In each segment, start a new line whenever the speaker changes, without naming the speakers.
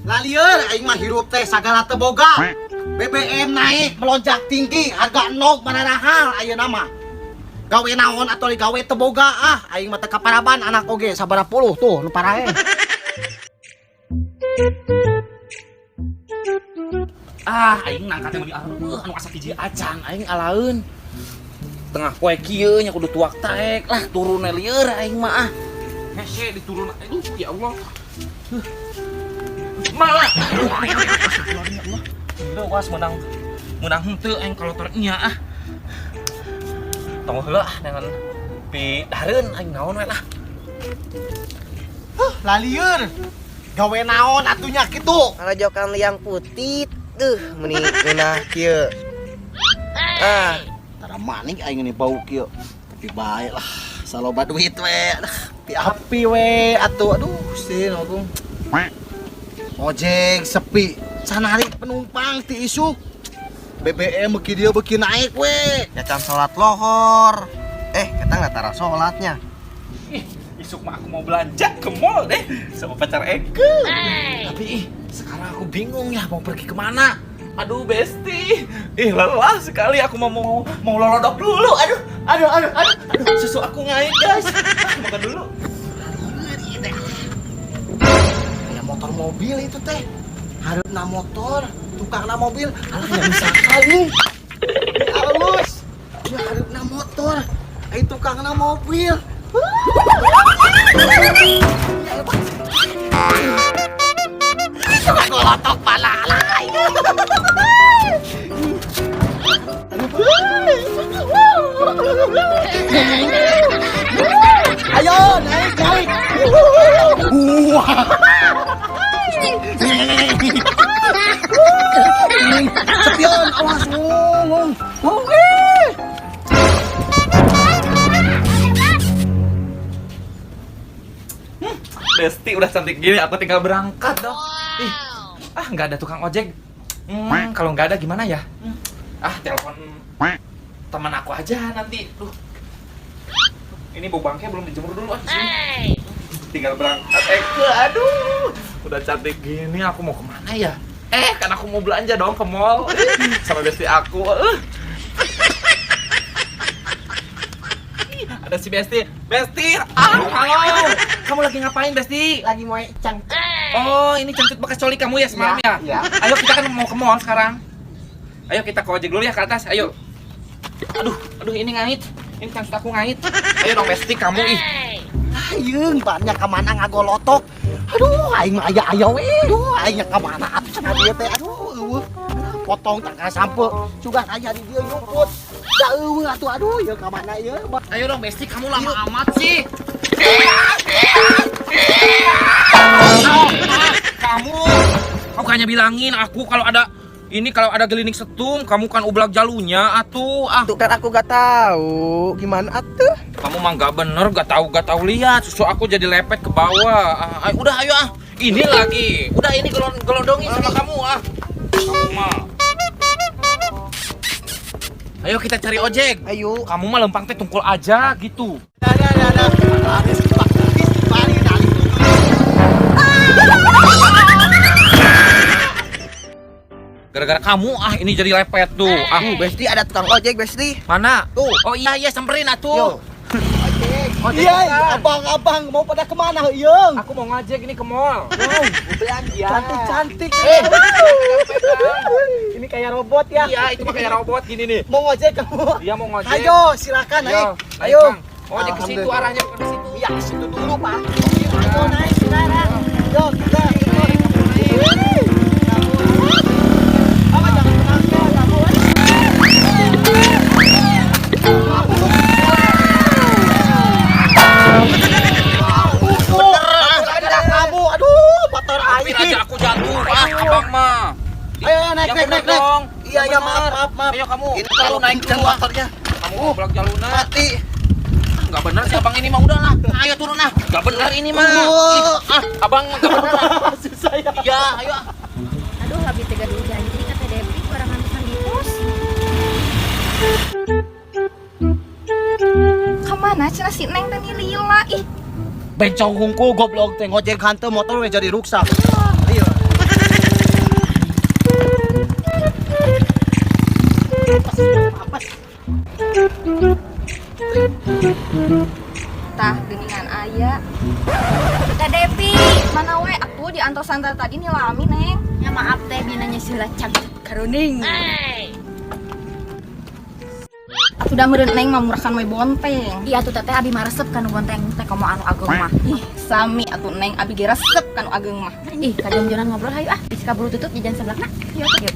Lalieur aing mah hirup teh sagala teu boga. BBM naik melonjak tinggi, harga endog mararahal ayeuna mah. Gawe naon atau digawe teu boga, ah aing mah teu kaparaban, anak oge sabaraha puluh tuh nu paraeh.
Ah, aing nangkatnya meuni areuh anu asa hiji acan aing alaeun. Tengah poe kieu nya kudu tuak taek lah, turun lieur aing mah ah. Hese diturun, aduh ya Allah. Huh. Malah aduh, ya Allah. Was menang menang henteu aing kalau nya ah. Tong heula ah dengan pi dareun aing naon we lah.
Huh, lalieur. Gawe naon atunya kitu?
Ngarajokan liang putih tuh meni ngeunah kieu. Ah,
Tara maning aing ini bau kieu. Tapi bae lah, saloba duit we. Aduh, pi api we atuh, aduh sih agung. Ojek sepi, canari penumpang ti isuk. BBM beuki dieu beuki naik we.
Ya can salat lohor. Eh, kita nggak tara salatnya.
Ih, isuk mah aku mau belanja ke mall deh sama pacar Eke. Tapi ih, sekarang aku bingung ya mau pergi kemana. Aduh, Besti. Ih, lelah sekali, aku mau mau mau lolodok dulu. Aduh, aduh, aduh, aduh, aduh, susu aku ngait, guys. Ah, makan dulu.
Kayak motor mobil itu teh. Hareupna motor, tukangna mobil. Alah ya misalkan nih. Halus. Ya hareupna motor, ai tukangna mobil. Tukang golotok pala alah. Ayo naik naik. Wah. Sepion, awas ngomong. Oke.
Besti udah cantik gini, aku tinggal berangkat dong. Ih, ah nggak ada tukang ojek. Kalau nggak ada gimana ya? Ah, telepon teman aku aja nanti. Duh. Ini bau bangke belum dijemur dulu ah. Sini. Tinggal berangkat. Eke, aduh. Udah cantik gini, aku mau kemana ya? Eh, kan aku mau belanja dong ke mall sama besti aku. Ih, ada si Besti. Besti, ah, halo. Kamu lagi ngapain, Besti?
Lagi mau cang.
Oh, ini cangcut bekas coli kamu ya semalam ya?
Iya.
Ayo kita kan mau ke mall sekarang. Ayo kita ke ojek dulu ya ke atas. Ayo. Aduh, aduh ini ngait. Ini cangcut aku ngait. Ayo dong Besti kamu ih.
Ayeung banyak kemana ngagolotok. Aduh, aing mah aya aya we. Aduh, aing ka mana atuh cenah dieu teh. Aduh, eueuh. Potong tangkal sampe. Sugan aya di dieu nyumput. Da eueuh atuh, aduh, ieu ka mana ieu?
Ayo dong Besti, kamu lama amat sih. Kamu, kamu kayaknya bilangin aku kalau ada ini, kalau ada gelinik setum, kamu kan ublak jalunya atuh. Ah,
Tuh kan aku gak tahu gimana atuh.
Kamu mah nggak bener, gak tahu lihat susu aku jadi lepet ke bawah. Ah, ayo, udah ayo ah. Ini lagi. Udah ini gelondongin sama kamu ah. Kamu mah. Ayo kita cari ojek.
Ayo.
Kamu mah lempang teh tungkul aja gitu.
Dah dah dah dah. Habis bari
Gara-gara kamu ah ini jadi lepet tuh. Ah,
Besti ada tukang ojek, Besti.
Mana?
Tuh.
Oh iya iya samperin atuh.
Yo.
Ojek.
Iya, abang-abang mau pada kemana, Yeung?
Aku mau ngajek ini ke mall.
Wow,
belanja.
Cantik-cantik.
Eh,
ini kayak robot ya.
Iya, itu mah kayak robot gini nih.
Mau ngojek kamu?
Iya, mau ngojek.
Ayo, silakan
Iya,
naik.
naik,
Ayo.
Bang. Ojek ke situ arahnya, bukan ke situ.
Iya, ke situ dulu, Pak. Ayo naik sekarang. Yo, kita. Kamu jangan menangis, kamu. Bener, ada kamu. Aduh, motor
Hampir
aing.
aja aku jatuh. Ah, abang mah.
Ayo, Naik,
Yang
naik,
bener
naik, naik.
dong.
Iya,
Yang
iya,
bener.
maaf, maaf, maaf.
Ayo kamu.
Ini terlalu
naik
kenceng
dulu, ah.
motornya.
Kamu goblok jaluna.
Mati.
Enggak bener sih abang ini mah udah lah.
Ayo turun ah.
Enggak bener ini mah.
Oh.
Ih, ah, abang enggak bener. Ah.
Susah ya.
Iya, ayo ah.
Aduh, abi teh gaduh janji ka Teh Devi kurang ngantesan di pos. Kamana cenah si Neng teh lila ih.
Bencong hungkul goblok teh ngojek hanteu motor we jadi ruksak. Iya. Apes.
Tah geuningan aya. Teh Devi, mana we atuh di antosan tadi nih lami Neng.
Ya maaf teh binanya sila cak karuning.
Atuh da meureun Neng mah murahkan we bonteng.
Iya tuh teteh abi mah resep kanu bonteng teh komo anu ageng mah.
Ih, sami atuh Neng abi ge resep kanu ageng mah.
Ih, kajong-jongan ngobrol hayu ah. Bisi kaburu tutup jajan sebelahna. Yuk atuh, yuk.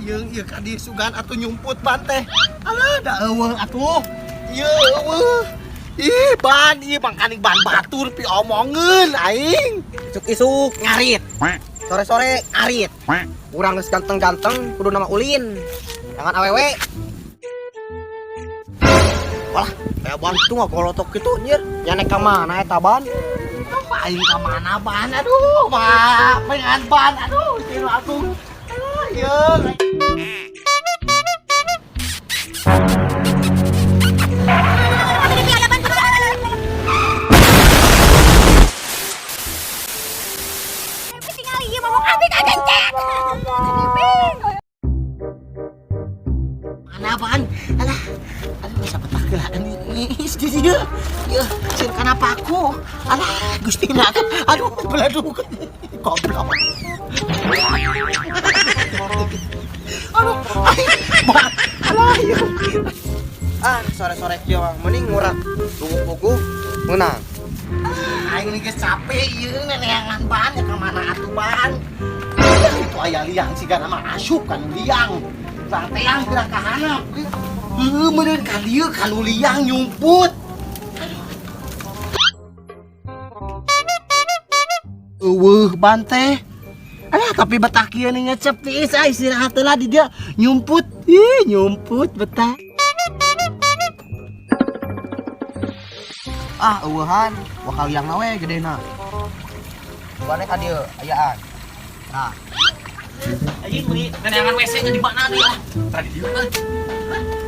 Yeung ieu ka dieu sugan atuh nyumput ban teh. Alah da eueuh atuh. Ieu eueuh. Ih, ban ieu mangkaning ban batur pi omongeun aing.
Isuk-isuk ngarit. Sore-sore ngarit. Urang geus ganteng-ganteng kudu nama ulin. Jangan awewe. Walah, kayak ban itu ngagolotok gitu anjir. Nya nek ka mana eta ban?
Aduh, aing ka mana ban? Aduh, mah pengen ban. Aduh, sinu atuh. Aduh, yeung.
Tinggal ieu mabok abi kagencet.
Mana ban? Alah. Aduh, siapa tak kelaan ini di dieu. Yeuh, sieun kana paku. Alah, Gusti na. Aduh, beladuk. Goblok. Aduh, aing ban. Alah, ieu.
Ah, sore-sore kieu mah mending ngurang. Puguh-puguh meunang.
Aing geus capek ieu neneangan ban ya ka mana atuh ban. Itu aya liang sigana mah asup kanu liang. Sateang gerak ka handap. Heueuh meureun ka dieu kanu liang nyumput. Eueuh ban teh. Alah tapi betah kieu nih ngecep tiis ah istirahat heula di dia nyumput. Ih nyumput betah.
Ah, eueuhan, wakal liangna we gedena. Bane ka dieu ayaan. Nah,
Anjing beli neneangan WC nya di mana nih ah? Tadi di mana?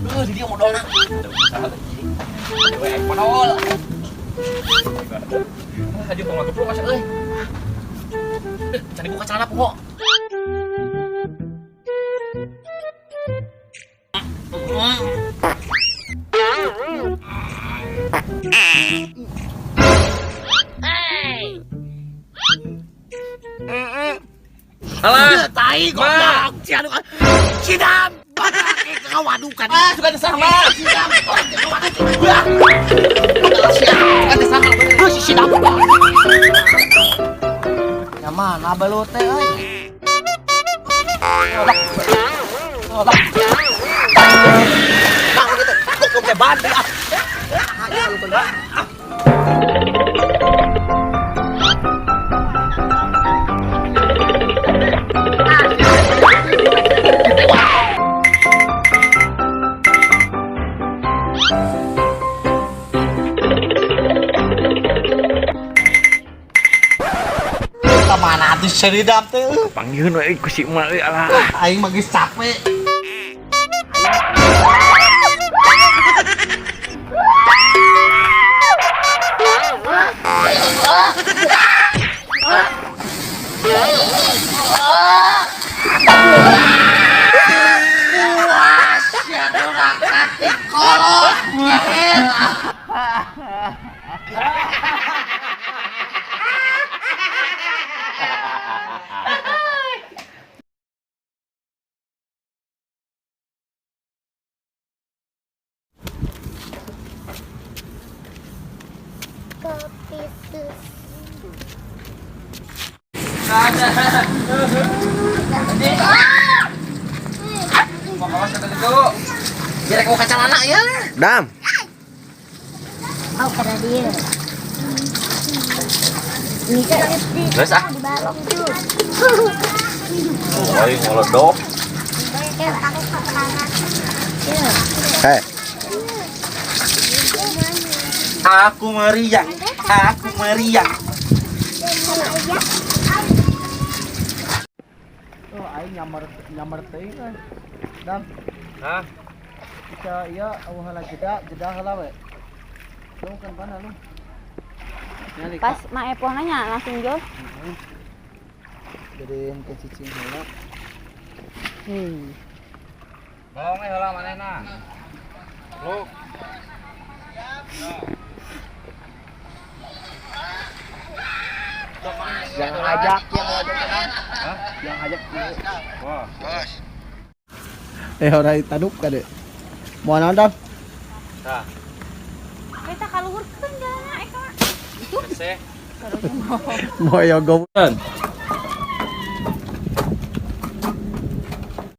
Duh, di dia modalna. Dewe modal. Aduh, tong geblok asa euy. Can dibuka celana poho. Alah,
tai goblok. Sia anu Sidam. Badak kawadukan.
Ah, suka sama.
Sidam. Wah.
Suka sama.
Duh, si Sidam. Ya mana belut teh euy.
nah gitu. Kok teh ban ah. Ah, ieu anu teh.
Ka mana atuh Sidam teh?
Panggilin we ku si emak euy alah.
Aing mah geus capek.
Kopi susu.
Ada. Mau kawas kata itu.
Biar aku kaca ya.
Dam.
Oh, karena dia. Bisa di
Geus ah.
di balong tuh.
Oh, aing ngoledok.
Ya, aku ke Ya.
Hei. Aku meriang, aku meriang. Oh, aing nyamar nyamar teuing kan. Dam,
Hah?
bisa iya eueuh heula jeda, jeda heula we. Lu kan mana lu? Nyali
Pas Mak Epo nanya langsung jauh.
Jadi ke cicing heula.
Ngomong we heula manehna. Lu.
Jangan ajak yang ajak tenang.
Hah?
Yang ajak.
Wah.
Eh ora taduk kade. Mau naon, Dam?
Tah,
Kita kaluhurkeun jalanna eka.
hese.
Mau yogo.